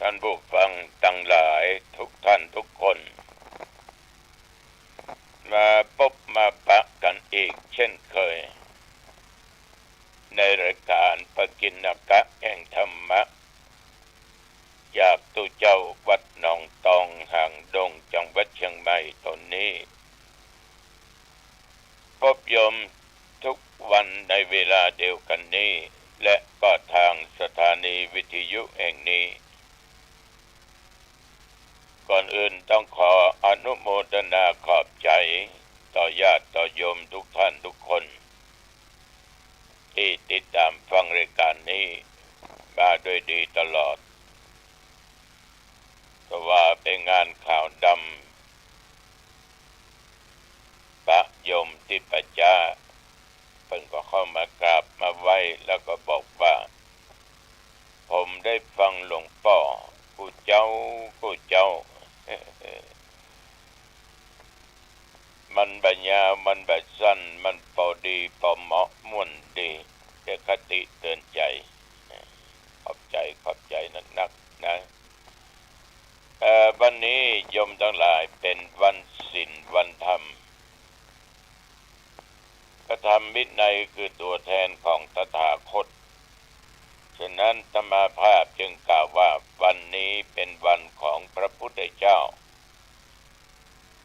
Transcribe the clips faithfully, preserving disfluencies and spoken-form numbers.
านผู้ฟังตังหลายทุกท่านทุกคน มาปบมาปะกั๋นอีกเช่นเคย ในรายก๋านปกิณกะแห่งธรรมะ จากตุ๊เจ้าวัดหนองตองหางดงจังหวัดเชียงใหม่ต๋นนี้ ปบโยมทุกวันในเวลาเดียวกั๋นนี้ และก็ตางสถานีวิทยุแห่งนี้ ก่อนอื่นต้องขออนุโมทนาขอบใจ๋ต่อญาติต่อโยมทุกท่านทุกคน ตี้ติดต๋ามฟังรายก๋านนี้มาด้วยดีตลอด แต่ว่าเป๋นงานขาวดำ ปะโยมตี้ป่าจ๊า เปิ้นก็เข้ามากราบมาไหว้ แล้วก็บอกว่า ผมได้ฟังหลวงป้อกู้เจ๊ากู้เจ๊า มันบ่ยาว มันบ่สั้น มันปอดีปอเหมาะ ม่วนดี เป๋นคติเตื๋อนใจ๋ ขอบใจ๋ ขอบใจ๋นักๆ นะ เอ่อ วันนี้โยมตังหลายเป๋นวันศีลวันธรรม พระธรรมวินัยคือตั๋วแทนของตถาคต ฉะนั้นอาตมาภาพจึงกล่าวว่าวันนี้เป๋นวันของพระพุทธเจ้า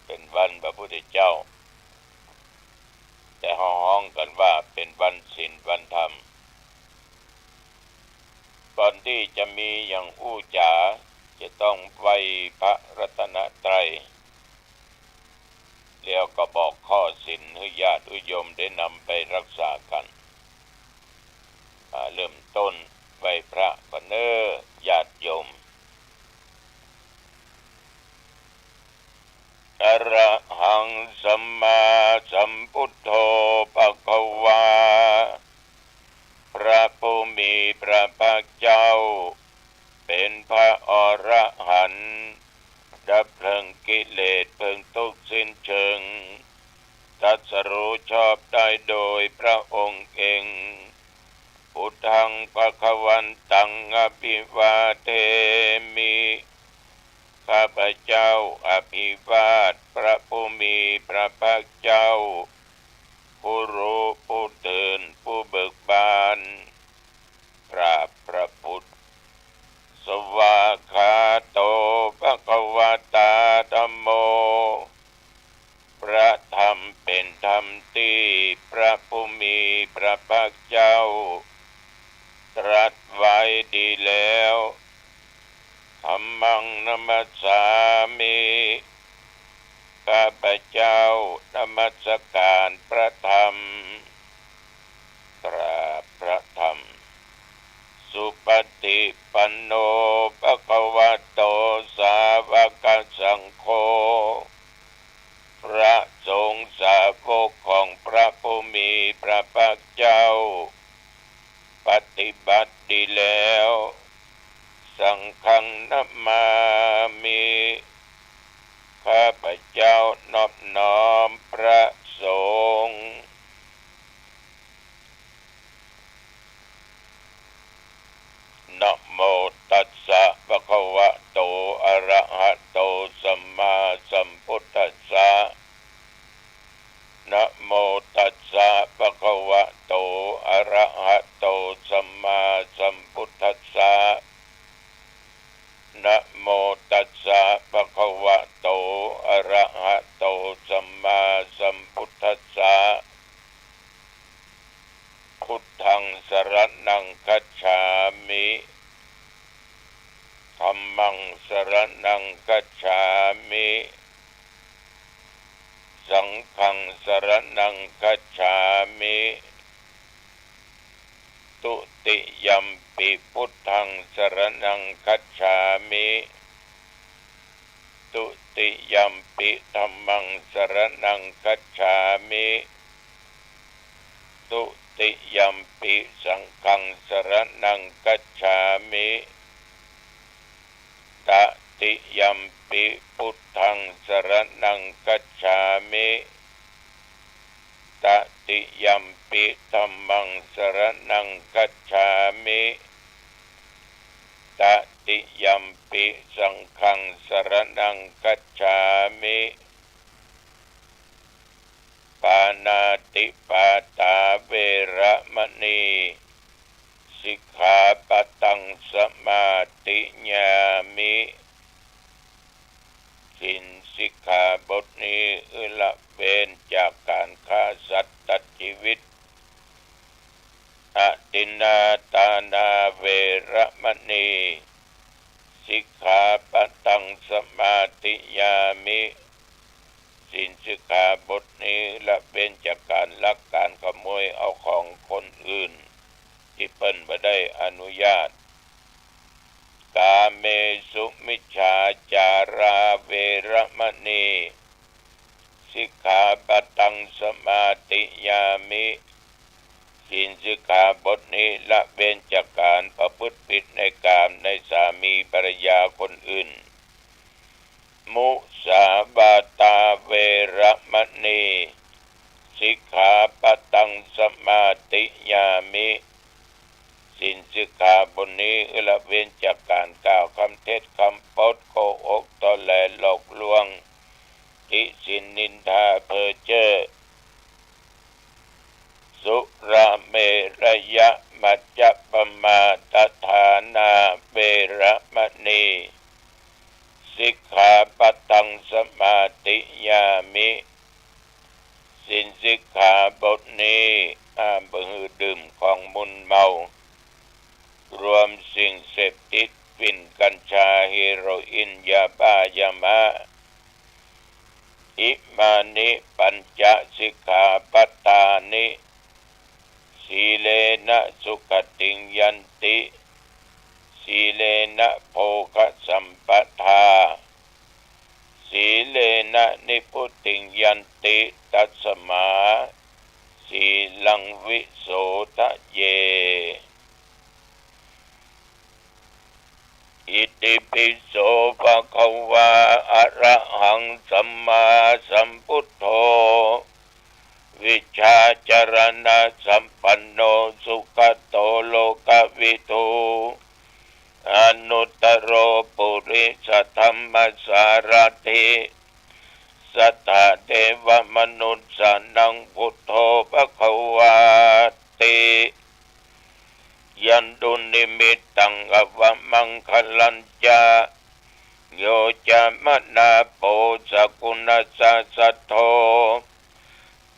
เป๋นวันพระพุทธเจ้า แต่เฮาฮ้องกั๋นว่าเป๋นวันศีลวันธรรม ก่อนตี้จะมีอย่างอู้จ๋า จะต้องไหว้พระรัตนตรัย แล้วก็บอกข้อศีลหื้อญาติหื้อโยมได้นำไปรักษากั๋น มาเริ่มต้นไหว้พระก่อนเน่อญาติโยม อะระหังสัมมาสัมพุทโธภะคะวา พระผู้มีพระภาคเจ้า เป๋นพระอรหันต์ ดับเพลิงกิเลสเพลิงตุ๊กข์สิ้นเชิง ตรัสรู้ชอบได้โดยพระองค์เอง พุทธังภะคะวันตังอะภิวาเทมิ ข้าพเจ้าอภิวาทพระผู้มีพระภาคเจ้า ผู้รู้ผู้ตื่นผู้เบิกบาน กราบพระพุทธ สวากขาโตภะคะวะตาธัมโม พระธรรมเป๋นธรรมตี้พระผู้มีพระภาคเจ้า ตรัสไว้ดีแล้ว ธัมมังนะมัสสามิ ข้าพเจ้านมัสการพระธรรม กราบพระธรรม สุปฏิปันโนภะคะวะโตสาวกสังโฆ พระสงฆ์สาวกของพระผู้มีพระภาคเจ้า ปฏิบัติดีแล้ว สังฆังนะมามิ ข้าพเจ้านอบน้อมพระสงฆ์ นะโมตัสสะภะคะวะโต อะระหะโต สัมมาสัมพุทธัสสะ นะโมตัสสะภะคะวะโต อะระหะโต สัมมาสัมพุทธัสสะ นะโมตัสสะภะคะวะโต อะระหะโต สัมมาสัมพุทธัสสะ พุทธังสรณังคัจฉามิ ธัมมังสรณังคัจฉามิ สังฆังสรณังคัจฉามิ ทุติยัมปิพุทธังสรณังคัจฉามิ ทุติยัมปิธัมมังสรณังคัจฉามิ ทุติยัมปิสังฆังสรณังคัจฉามิ ตติยัมปิพุทธังสรณังคัจฉามิ ตติยัมปิธัมมังสรณังคัจฉามิ ต Tatiyampi saṅghaṃ saraṇaṃ gacchāmi. ปาณาติปาตา เวรมณี สิกขาปะตัง สมาธิยามิ ศีลสิกขาบทนี้ละเว้นจากการฆ่าสัตว์ตัดชีวิต อทินนาทานา เวรมณี สิกขาปะตัง สมาธิยามิ ศีลสิกขาบทนี้ละเว้นจากการลัก การขโมยเอาของคนอื่น ตี้เปิ้นบ่ได้อนุญาต กาเมสุมิจฉาจารา เวรมณี สิกขาปะตัง สมาธิยามิ ศีลสิกขาบทนี้ละเว้นจากการประพฤติผิดในกาม ในสามีภรรยาคนอื่น มุสาวาทา เวรมณี สิกขาปะตัง สมาธิยามิ ศีลสิกขาบทนี้ละเว้นจากการกล่าวกำเท็จกำปด โกหก ตอแหล หลอกลวง ติฉินนินทาเพ้อเจ้อ สุราเมรยมัจจปมาทฐานา เวรมณี สิกขาปะตัง สมาธิยามิ ศีลสิกขาบทนี้ห้ามบ่หื้อดื่มของมึนเมา รวมสิ่งเสพติด ฝิ่น กัญชา เฮโรอีน ยาบ้า ยามะ อิมานิปัญจสิกขาปะทานิ สีเลนะสุขติงยันติ สีเลนะโภคสัมปทา สีเลนะนิพพุติงยันติ ตัสมา สีลังวิโสทะเย อิติปิโสภะคะวา อะระหังสัมมาสัมพุทโธ วิชชาจรณะสัมปันโน สุขะโตโลกะวิทู อนุตตะโรปุริสะธัมมะสารถิ สัตถะเทวะมนุสสานังพุทโธภะคะวาติ ยันตุนิมิตตังอะวะมังคะลัญจะ โยจะมะนาโผสะกุณัสสะสัทโธ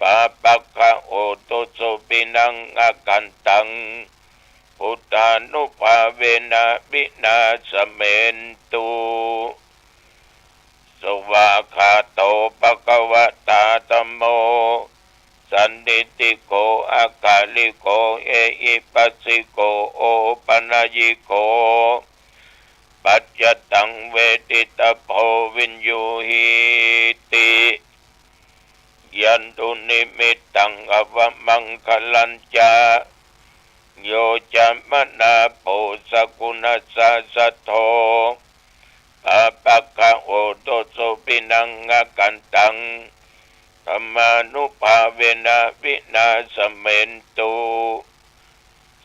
ปาปะกะโหตุสุปิณังอะกันตัง พุทธานุภาเวนะวินาสะเมนตุ สวากขาโตภะคะวะตาธัมโม สันทิฏฐิโก อะกาลิโก เอหิปัสสิโก โอปะนะยิโก ปัจจตังเวทิตะโพ วิญญูหีติ ยันตุนิมิตตังอะวะมังคะลัญจะ โยจะมะนาโผสะกุณัสสะสัทโธ ปาปะกะโหตุสุปิณังอะกันตัง ธัมมานุภาเวนะวินาสะเมนตุ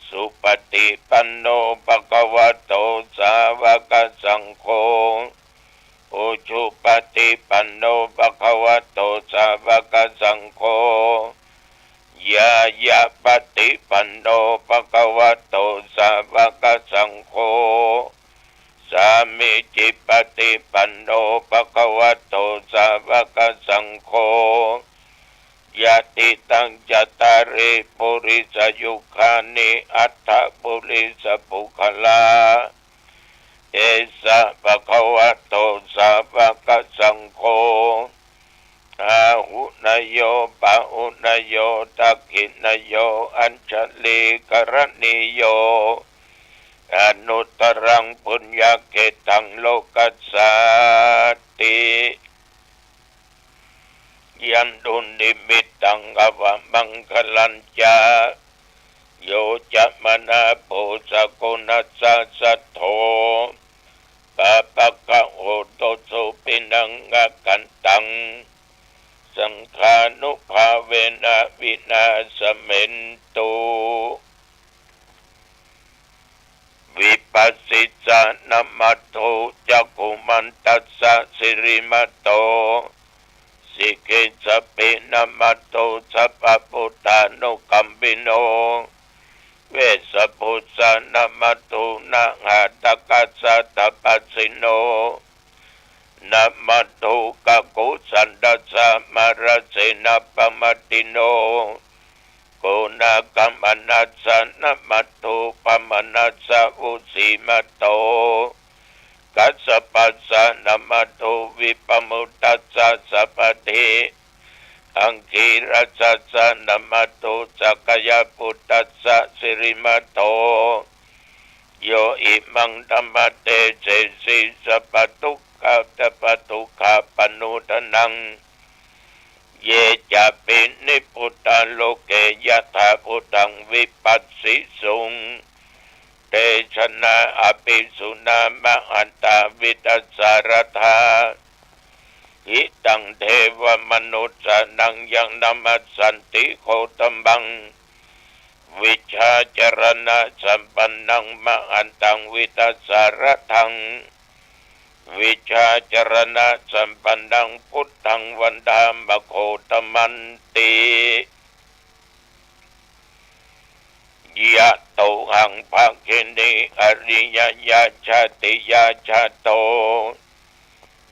สุปะฏิปันโนภะคะวะโต สาวะกะสังโฆ อุจุปะฏิปันโนภะคะวะโต สาวะกะสังโฆ ญาญาปะฏิปันโนภะคะวะโต สาวะกะสังโฆ สามีจิปะฏิปันโนภะคะวะโต สาวะกะสังโฆ ยะติตังจัตตาริปุริสะยุคคานิ อัตถะปุริสะปุคคละ เอสะภะคะวะโต สาวะกะสังโฆ อาหุเนโย ปะหุเนโย ทักขิเนโย อัญชะลีกะระณีโย อนุตตรังปุญญะเขตตังโลกัสสาติ ยันตุนิมิตตังอะวะมังคะลัญจะ โยจะมะนาโผสะกุณัสสะสัทโธ ปาปะกะโหตุสุปิณังอะกันตัง สังฆานุภาเวนะวินาสะเมนตุ วิ Passaji ca namatthu cakkhumantassa sirīmato, sikhissapi namatthu sabbabuddhānukampino, vessabhussa namatthu nhātakassa tapassino, namatthu kakkusandassa mārasenappamaddino, konāgamanassa namatthu pamāṇassa vusīmato, kassapassa namatthu vippamuttassa sabbadhi, aṅgīrasassa namatthu sakyaputtassa sirīmato, yo imaṃ dhammatejesi sabbadukkha sabbadukkhapanūdanaṃ, ye cāpi nibbudā loke yathābhūtaṃ vipassisuṃ, te janā apisuṇā mahantā vītasāradā, hitaṃ devamanussānaṃ yaṃ namassanti gotamaṃ, vijjācaraṇasampannaṃ mahantaṃ vītasāradaṃ, vijjācaraṇasampannaṃ buddhaṃ vandāma gotamanti. Yatohaṃ bhagini ariyayā jātiyā jāto,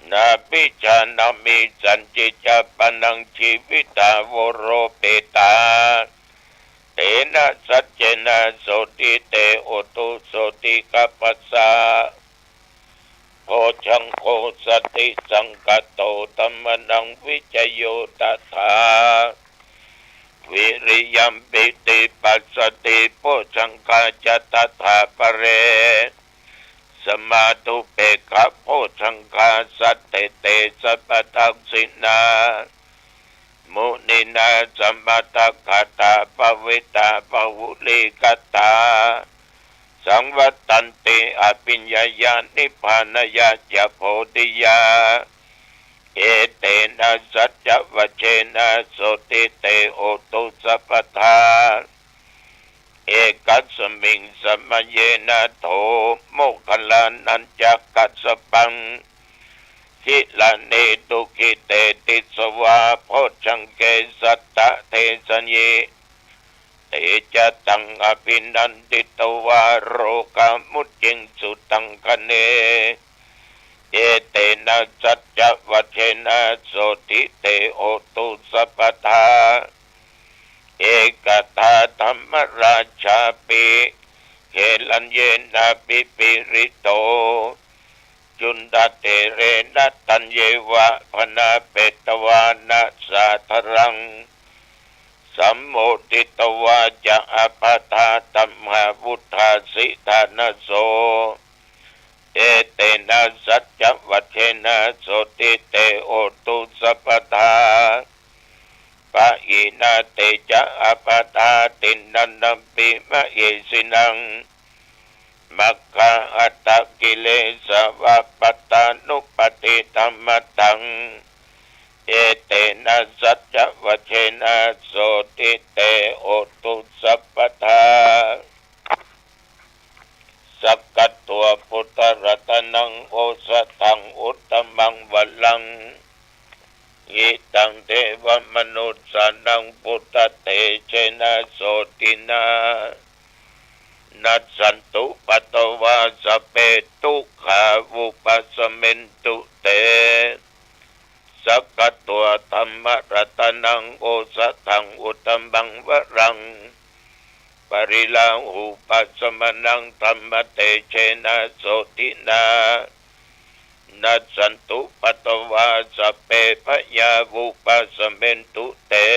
nābhijānāmi sañcicca pāṇaṃ jīvitā voropetā, tena saccena sotthi te hotu sotthi gabbhassa. Bojjhaṅgo satisaṅkhāto dhammānaṃ vicayo tathā, viriyampītipassaddhi bojjhaṅgā ca tathāpare, samādhupekkhabojjhaṅgā sattete sabbadassinā, muninā sammadakkhātā bhāvitā bahulīkatā, saṃvattanti abhiññāya nibbānāya ca bodhiyā, etena saccavajjena sotthi te hotu sabbadā. Ekasmiṃ samaye nātho moggallānañca kassapaṃ, gilāne dukkhite disvā bojjhaṅge satta desayi, te ca taṃ abhinanditvā rogā mucciṃsu taṅkhaṇe, etena saccavajjena sotthi te hotu sabbadā. Ekadā dhammarājāpi gelaññenābhipīḷito, cundattherena taññeva bhaṇāpetvāna sādaraṃ, sammoditvā ca ābādhā tamhā vuṭṭhāsi ṭhānaso, etena saccavajjena sotthi te hotu sabbadā. Pahīnā te ca ābādhā tiṇṇannampi mahesinaṃ, maggāhatakilesā va pattānuppattidhammataṃ, etena saccavajjena sotthi te hotu sabbadā. Sakkatvā buddharatanaṃ osathaṃ uttamaṃ varaṃ, hitaṃ devamanussānaṃ buddhatejena sotthinā, nassantu pattvā sabbe dukkhā vūpasamentu te. Sakkatvā dhammaratanaṃ osathaṃ uttamaṃ varaṃ, pariḷāhūpasamanaṃ dhammatejena sotthinā, nassantu pattvā sabbe bhayā vūpasamentu te.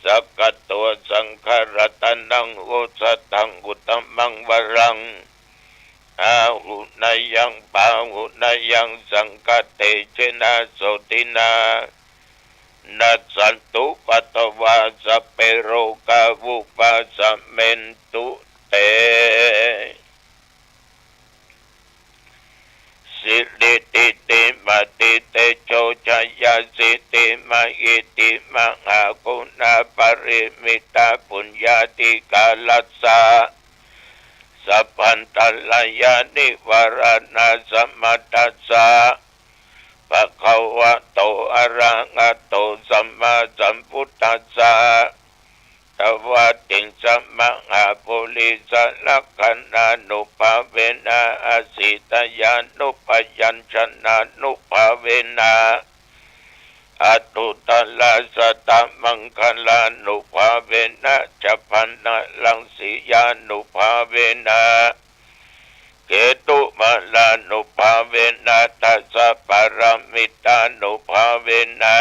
Sakkatvā saṅgharatanaṃ osathaṃ uttamaṃ varaṃ, āhuneyyaṃ pāhuneyyaṃ saṅghatejena sotthinā, nassantu pattvā sabbe rogā vūpasamentu te. Siridhitimatitejojayasiddhimahiddhimahāguṇāparimitapuññādhikārassa สัพพันตรายานิวาราณะสมัตถัสสะ ภะคะวะโต อะระหะโต สัมมาสัมพุทธัสสะ ตวาติงสะมหาปุริสะลักขณานุภาเวนะ อสีตญาณุปยัญชนานุภาเวนะ อนุตตรสัตตมังคลานุภาเวนะ จะพนะรังสียานุภาเวนะ เกตุมาลานุภาเวนะ ทัสสะปารมิตานุภาเวนะ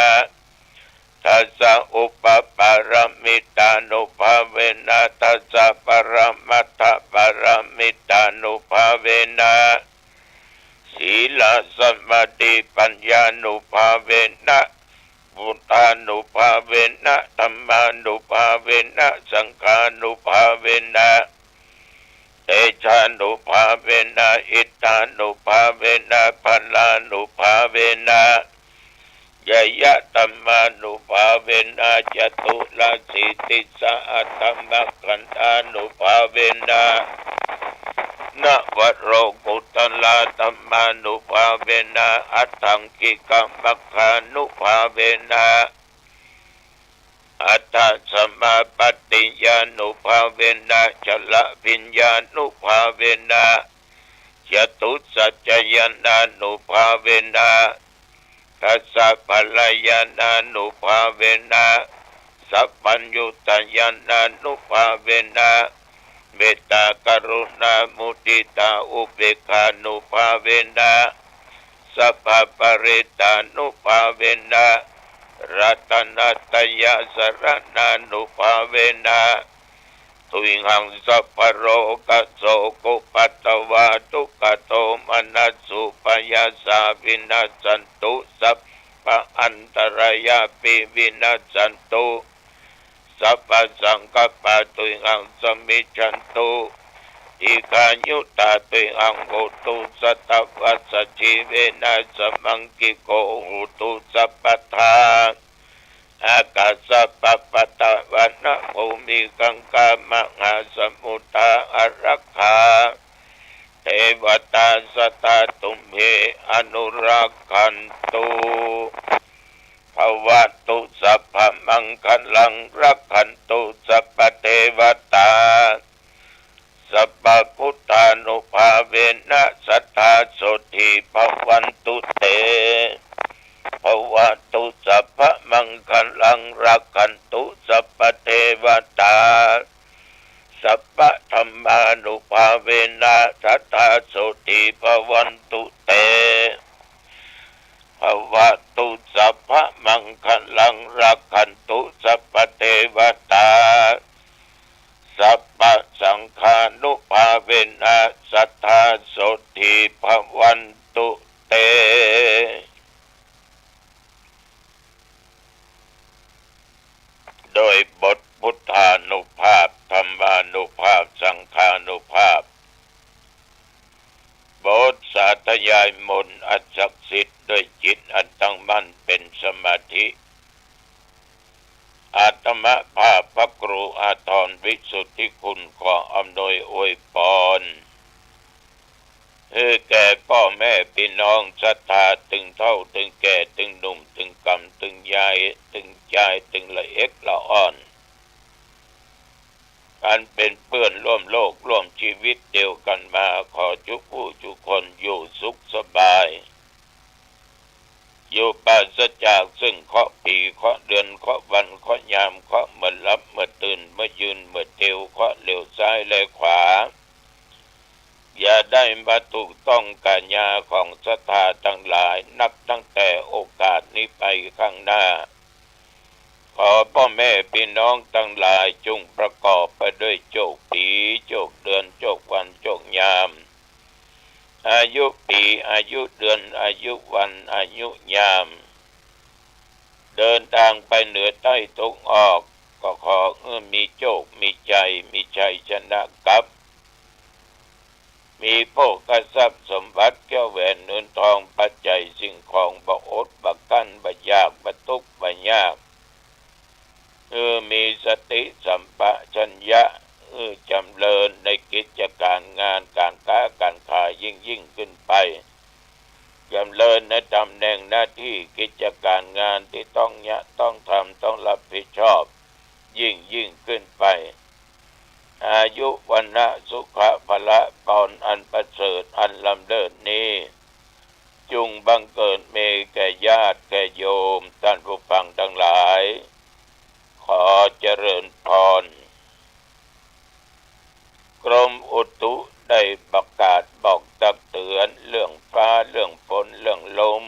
ทัสสะอุปปารมิตานุภาเวนะ ทัสสะปรมัตถปารมิตานุภาเวนะ สีลสมาธิปัญญานุภาเวนะ พุทธานุภาเวนะ ธัมมานุภาเวนะ สังฆานุภาเวนะ เตชานุภาเวนะ อิทธานุภาเวนะ พลานุภาเวนะ ญะยะธัมมานุภาเวนะ จตุรสีติสะอัตถมกขันธานุภาเวนะ นวโลกุตตราธัมมานุภาเวนะ อัตถังกิกมัคคานุภาเวนะ อัตถสมาปัตติญานุภาเวนะ ชลภิญญานุภาเวนะ จตุสัจจญาณานุภาเวนะ ทัสสะพลญาณานุภาเวนะ สัพพัญญุตญาณานุภาเวนะ เมตตากรุณามุทิตาอุเบกขานุภาเวนะ สัพพะริตานุภาเวนะ รัตนตยสรณานุภาเวนะ ตุยหังสัพพะโรกะโสกุปัตตวาทุกขโทมนัสสุปายาสาวินัสสันตุ สัพพะอันตรายาปิวินัสสันตุ สัพพะสังคัปปาตุยหังสมิจฉันตุ ทีฆายุตาตุยหังโหตุ สัตวัสสะจีเวนะสะมังกิโกโหตุสัพพะทา อากาสะปะปะตะวะนะภูมิคังคามหาสมุทธาอารักขา เทวตาสัตตาตุมเหอนุรักขันตุ ภะวะตุสัพพะมังคลัง รักขันตุสัพพะเทวตา สัพพะพุทธานุภาเวนะ สัตถาโสตถีภะวันตุเต ภะวะตุสัพพะมังคลัง รักขันตุสัพพะเทวตา สัพพะธัมมานุภาเวนะ สัตถาโสตถีภะวันตุเต ภะวะตุสัพพะมังคลัง รักขันตุสัพพะเทวตา สัพพะสังฆานุภาเวนะ สัตถาโสตถีภะวันตุเต โดยบทพุทธานุภาพ ธัมมานุภาพ สังฆานุภาพ บทสาธยายมนต์อันศักดิ์สิทธิ์ด้วยจิตอันตั้งมั่นเป็นสมาธิ อาตมาภาพพระครูอาทรวิสุทธิคุณขออำนวยอวยพร หื้อแก่ป้อแม่ปี้น้องศรัทธาตึงเฒ่าตึงแก่ตึงหนุ่มตึงกำตึงยายตึงจายตึงละเอ็กละอ่อน อันเป๋นเปื้อนร่วมโลกร่วมชีวิตเดียวกั๋นมา ขอจุผู้จุคนอยู่สุขสบาย อยู่ปราศจากซึ่งเคราะห์ปี๋ เคราะห์เดือน เคราะห์วัน เคราะห์ยาม เคราะห์เมื่อหลับเมื่อตื่น เมื่อยืนเมื่อเตียว เคราะห์เหลียวซ้ายแลขวา อย่าได้มาถูกต้องก๋ายาของศรัทธาตังหลาย นับตั้งแต่โอกาสนี้ไปข้างหน้า ขอป้อแม่ปี้น้องตังหลายจุ่งประกอบไปด้วยโจคปี๋ โจคเดือน โจควัน โจคยาม อายุปี๋ อายุเดือน อายุวัน อายุยาม เดินตางไปเหนือใต้ตะวันออก ก็ขอหื้อมีโจค มีชัย มีชัยชนะกับ มีโภคทรัพย์สมบัติ แก้วแหวนเงินทอง ปัจจัยสิ่งของ บ่อดบ่กั้น บ่อยาก บ่ตุ๊กข์ บ่ยาก หื้อมีสติสัมปชัญญะ หื้อจ๋ำเริญในกิจก๋าน จำเริญในตำแหน่งหน้าตี้กิจก๋านงานตี้ต้องเยียะต้องทำต้องฮับผิดชอบ ยิ่งยิ่งขึ้นไป อายุ วรรณะ สุขะ พละ พรอันประเสริฐอันล้ำเลิศนี้ จุ่งบังเกิดมีแก่ญาติแก่โยมต้านผู้ฟังตังหลาย ขอเจริญพร กรมอุตุได้ประกาศบอกตักเตื๋อนเรื่องฟ้าเรื่องฝนเรื่องลม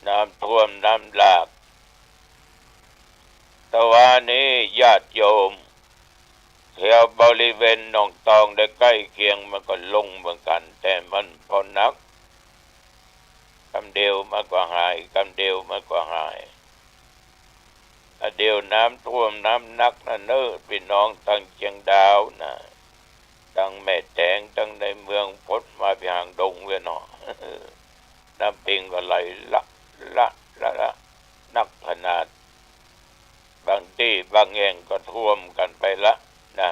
น้ำท่วมน้ำหลาก ตะวานี้ญาติโยมแถวบริเวณหนองตองและใก้เคียงมันก็ลงเหมือนกั๋น แต่มันบ่หนัก กำเดียวมันก็หาย กำเดียวมันก็หาย อะเดี่ยวน้ำท่วมน้ำหนักนะเน่อ ปี้น้องตังเจียงดาวนะ ตังแม่แตง ตังในเมือง ปดมาไปหางดงเวียนเนาะ น้ำปิงก็ไหลละละละละ หนักขนาด บางตี้บางแห่งก็ท่วมกั๋นไปละนะ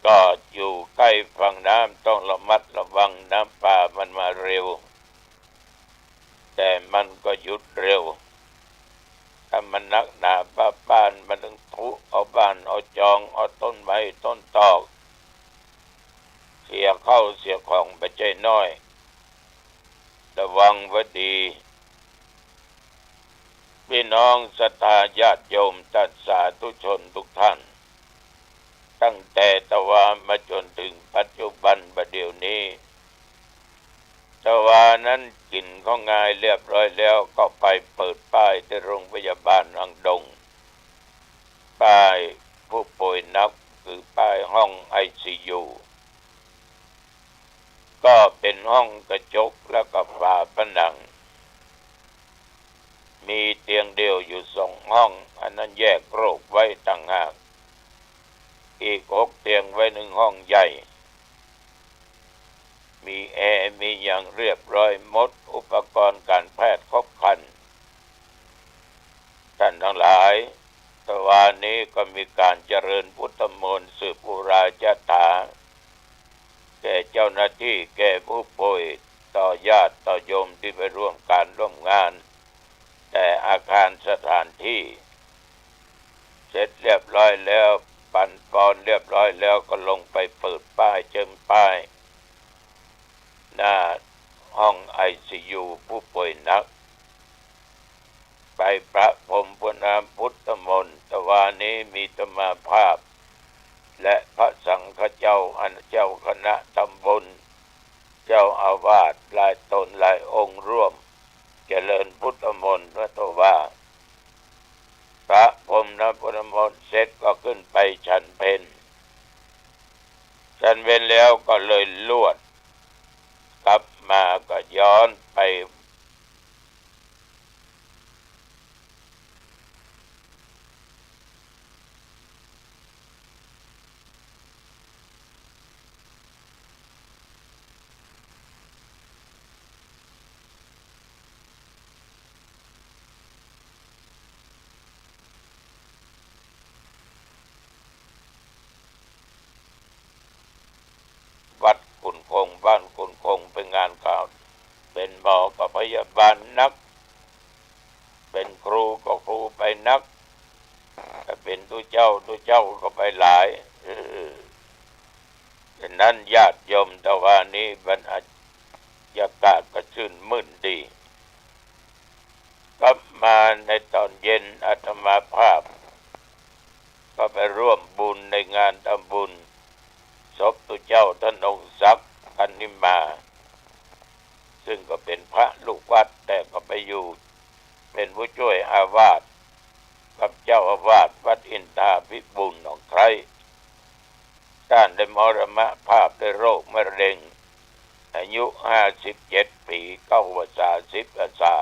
ก็อยู่ใก้ฝั่งน้ำต้องระมัดระวัง น้ำป่ามันมาเร็ว แต่มันก็หยุดเร็ว ถ้ามันหนักหนาป๊าป๊านมันตึงผุเอาบ้านเอาจอง เอาต้นไม้ต้นตอก เสียข้าวเสียของบ่ใจ้น้อย ระวังไว้ดี ปี้น้องศรัทธาญาติโยมต้านสาธุชนทุกท่าน ตั้งแต่ตะวามาจ๋นเถิงปัจจุบันบ่าเดี่ยวนี้ ตะวานั้นกิ๋นข้าวงายเรียบร้อยแล้ว ก็ไปเปิดป้ายตี้โรงพยาบาลหางดง ป้ายผู้ป่วยหนัก คือป้ายห้องไอซียู ก็เป๋นห้องกระจกแล้วก็ฝาผนัง มีเตียงเดี่ยวอยู่สองห้อง อันนั้นแยกโรคไว้ต่างหาก อีกหกเตียงไว้นึ่งห้องใหญ่ มีแอร์ มีหยังเรียบร้อยหมด อุปกรณ์ก๋านแพทย์ครบครัน ต้านตังหลาย ตะวานี้ก็มีก๋านเจริญพุทธมนต์สืบอุราจาถา แก่เจ้าหน้าตี้ แก่ผู้ป่วย ต่อญาติต่อโยมตี้ไปร่วมก๋านร่วมงาน แต่อาคารสถานตี้ เสร็จเรียบร้อยแล้ว ปันปอนเรียบร้อยแล้ว ก็ลงไปเปิดป้าย เจิมป้าย หน้าห้องไอซียูผู้ป่วยหนัก ไปประพรมน้ำพุทธมนต์ ตะวานี้มีอาตมาภาพ และพระสังฆเจ้า อันเจ้าคณะตำบล เจ้าอาวาสหลายต๋นหลายองค์ร่วม เจริญพุทธมนต์ ตะวา ประพรมน้ำพุทธมนต์เสร็จก็ขึ้นไปฉันเพล ฉันเพลแล้วก็เลยลวด กลับมาก็ย้อนไป วัดขุนคง บ้านขุนคง ไปงานเขา เป๋นหมอก็พยาบาลหนัก เป๋นครูก็ครูไปหนัก ถ้าเป๋นตุ๊เจ้า ตุ๊เจ้าก็ไปหลาย เออ ฉะนั้นญาติโยมตะวานี้บรรยากาศก็ชื่นมื่นดี กลับมาในต๋อนเย็นอาตมาภาพ ก็ไปร่วมบุญในงานทำบุญศพตุ๊เจ้าต้านองค์ศักดิ์ กัณฑิมา ซึ่งก็เป๋นพระลูกวัด แต่ก็ไปอยู่เป๋นผู้จ้วยอาวาสกับเจ้าอาวาสวัดอินทาภิบูลย์หนองไคร้ ต้านได้มรณภาพด้วยโรคมะเร็ง อายุห้าสิบเจ็ดปี๋ เก้าพรรษา สิบพรรษา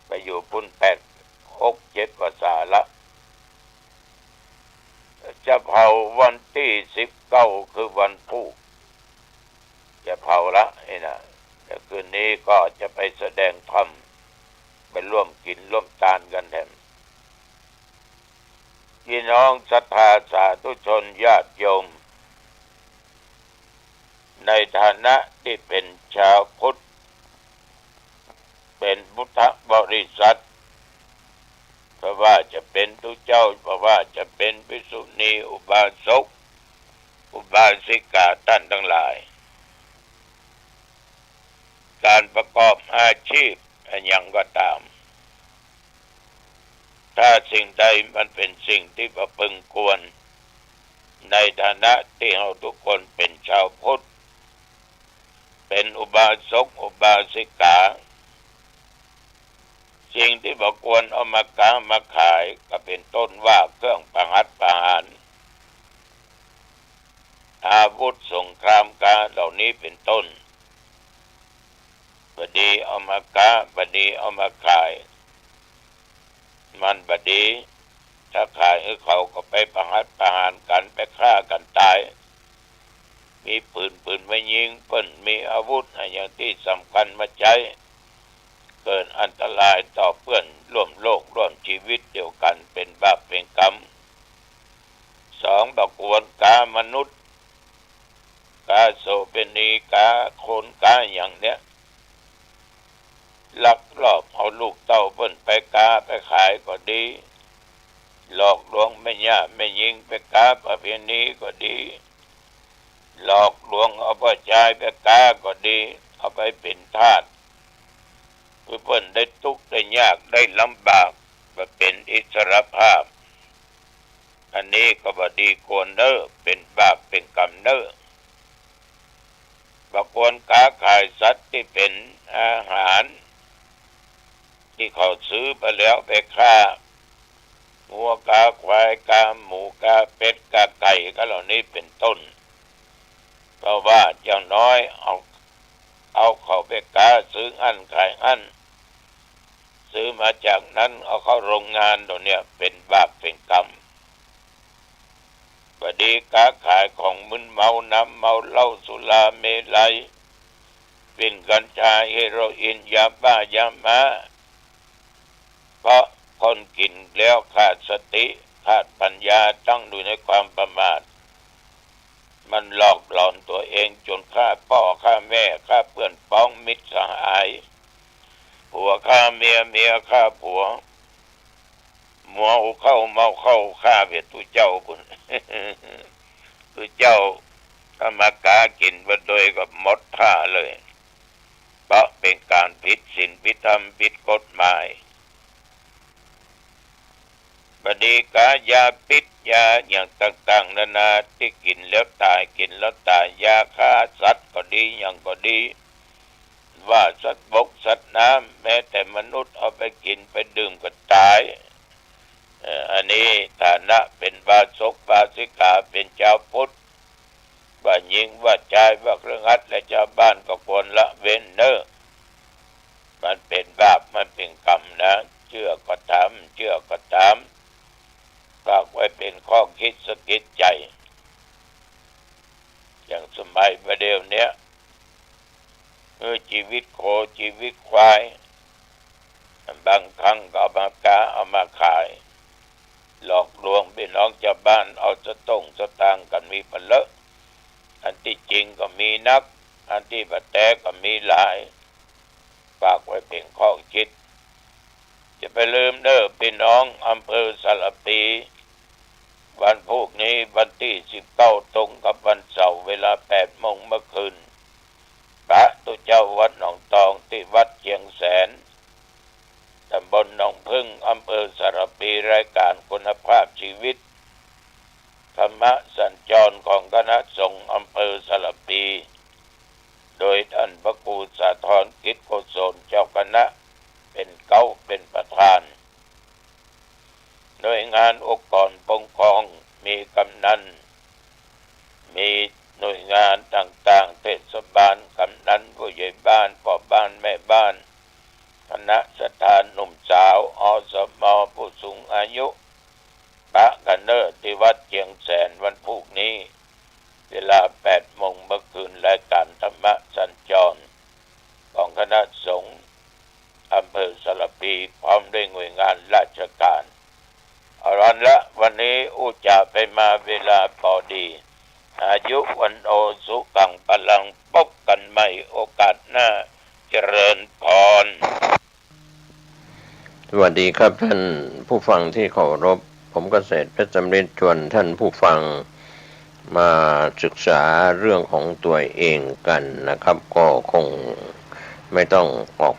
ไปอยู่ปู๊นแปด หก เจ็ดพรรษาละ จะเผาวันตี้สิบเก้า คือวันพูก จะเผาละนี่นะ แต่คืนนี้ก็จะไปแสดงธรรม ไปร่วมกิ๋นร่วมตานกั๋นแถม พี่น้องศรัทธาสาธุชนญาติโยม ในฐานะตี้เป๋นจาวพุทธ เป๋นพุทธบริษัท บ่ว่าจะเป๋นตุ๊เจ้า บ่ว่าจะเป๋นภิกษุณี อุบาสก อุบาสิกา ต้านตังหลาย ก๋านประกอบอาชีพอะหยังก็ต๋าม ถ้าสิ่งใดมันเป๋นสิ่งตี้บ่พึงควร ในฐานะตี้เฮากู้คนเป๋นจาวพุทธ เป๋นอุบาสกอุบาสิกา สิ่งตี้บ่ควรเอามาก๊ามาขาย ก็เป๋นต้นว่าเครื่องประหัตประหาร อาวุธสงครามก๊าเหล่านี้เป๋นต้น บ่ดีเอามาก๊า บ่ดีเอามาขาย มันบ่ดี ถ้าขายหื้อเขาก็ไปประหัตประหารกั๋น ไปฆ่ากั๋นต๋าย มีปืน ปืนมายิงเปิ้น มีอาวุธอะหยังตี้สำคัญมาใจ๊ เกิดอันตรายต่อเปื้อนร่วมโลกร่วมจีวิตเดียวกั๋น เป๋นบาปเป๋นกรรม สอง บ่ควรก๊ามนุษย์ ก๊าโสเภณี ก๊าคน ก๊าหยังเนี่ย ลักลอบเอาลูกเต้าเปิ้นไปก๊าไปขายก็ดี หลอกลวงแม่หญ้าแม่ญิงไปก๊าประเภณีก็ดี หลอกลวงเอาป้อจายไปก๊าก็ดี เอาไปเป๋นทาส หื้อเปิ้นได้ตุ๊กข์ได้ยากได้ลำบาก บ่เป๋นอิสรภาพ อันนี้ก็บ่ดีควรเน่อ เป๋นบาปเป๋นกรรมเน่อ บ่ควรก๊าขายสัตว์ตี้เป๋นอาหาร ตี้เขาซื้อไปแล้วไปฆ่า งัวฆ่าควายฆ่าหมูฆ่าเป็ดฆ่าไก่ก็เหล่านี้เป๋นต้น เพราะว่าอย่างน้อยเอา เอาเขาไปก๊าซื้ออั้นขายอั้น ซื้อมาจากนั้นเอาเข้าโรงงานเหล่าเนี้ยเป๋นบาปเป๋นกรรม บ่ดีก๊าขายของมึนเมา น้ำเมาเหล้า สุราเมรัย ฝิ่น กัญชา เฮโรอีน ยาบ้า ยาม้า เพราะคนกิ๋นแล้วขาดสติ ขาดปัญญา ตั้งอยู่ในความประมาท มันหลอกหลอนตั๋วเองจ๋นฆ่าป้อฆ่าแม่ ฆ่าเปื้อนป๊องมิตรสหาย ผัวฆ่าเมีย เมียฆ่าผัว เมาเข้าเมาเข้าฆ่าเบียดตุ๊เจ้าปุ้น ตุ๊เจ้าถ้ามาก๊ากิ๋นบ่โดยก็หมดท่าเลย เพราะเป๋นก๋านผิดศีลผิดธรรมผิดกฎหมาย บ่ดีก๊ายาพิษยาอย่างต่างๆ นานาตี้กิ๋นแล้วต๋าย กิ๋นแล้วต๋าย ยาฆ่าสัตว์ก็ดี หยังก็ดี ว่าสัตว์บกสัตว์น้ำ แม้แต่มนุษย์เอาไปกิ๋นไปดื่มก็ต๋าย เอ่อ อันนี้ฐานะเป๋นอุบาสกอุบาสิกา เป๋นจาวพุทธ ว่าญิงว่าจาย ว่าเครือขัดและจาวบ้านก็ควรละเว้นเน่อ มันเป๋นบาป มันเป๋นกรรมนะ เจื้อก็ต๋าม เจื้อก็ต๋าม ฝากไว้เป๋นข้อคิดสะกิดใจ๋ อย่างสมัยบ่าเดี่ยวเนี้ย เออ จีวิตโคจีวิตควาย บางครั้งก็เอามาก๊าเอามาขาย หลอกลวงปี้น้องจาวบ้าน เอาสตุ้งสตางค์กั๋นมีปะเลอะ อันตี้จริงก็มีนัก อันตี้บ่แต๊ก็มีหลาย ฝากไว้เป๋นข้อคิด จะบ่าลืมเน่อปี้น้องอำเภอสารภี วันพูกนี้วันตี้สิบเก้า ตรงกับวันเสาร์ เวลาแปดโมงเมื่อคืน พระตุ๊เจ้าวัดหนองตองตี้วัดเชียงแสน ต๋ำบลหนองผึ้ง อำเภอสารภี รายก๋านคุณภาพจีวิต ธรรมสัญจรของคณะสงฆ์อำเภอสารภี โดยต้านพระครูสาธร กิจโกศล เจ้าคณะ เป๋นเก๊าเป๋นประธาน หน่วยงานองค์กรปกครอง มีกำนัน มีหน่วยงานต่างๆ เทศบาล กำนัน ผู้ใหญ่บ้าน ป้อบ้าน แม่บ้าน คณะศรัทธาหนุ่มสาว อสม ผู้สูงอายุ ปะกั๋นเน่อตี้วัดเชียงแสนวันพูกนี้ เวลาแปดโมงเมื่อคืน รายก๋านธรรมสัญจร ของคณะสงฆ์อำเภอสารภี พร้อมด้วยหน่วยงานราชก๋าน เอาละ วันนี้อู้จ๋าไปมาเวลาปอดี อ อายุ วันโน สุขัง พลัง พบกันใหม่โอกาสหน้า เจริญพร สวัสดีครับท่านผู้ฟังที่เคารพ ผมเกษตรเพชรสำริดชวนท่านผู้ฟังมาศึกษาเรื่องของตัวเองกันนะครับ ก็คงไม่ต้องออก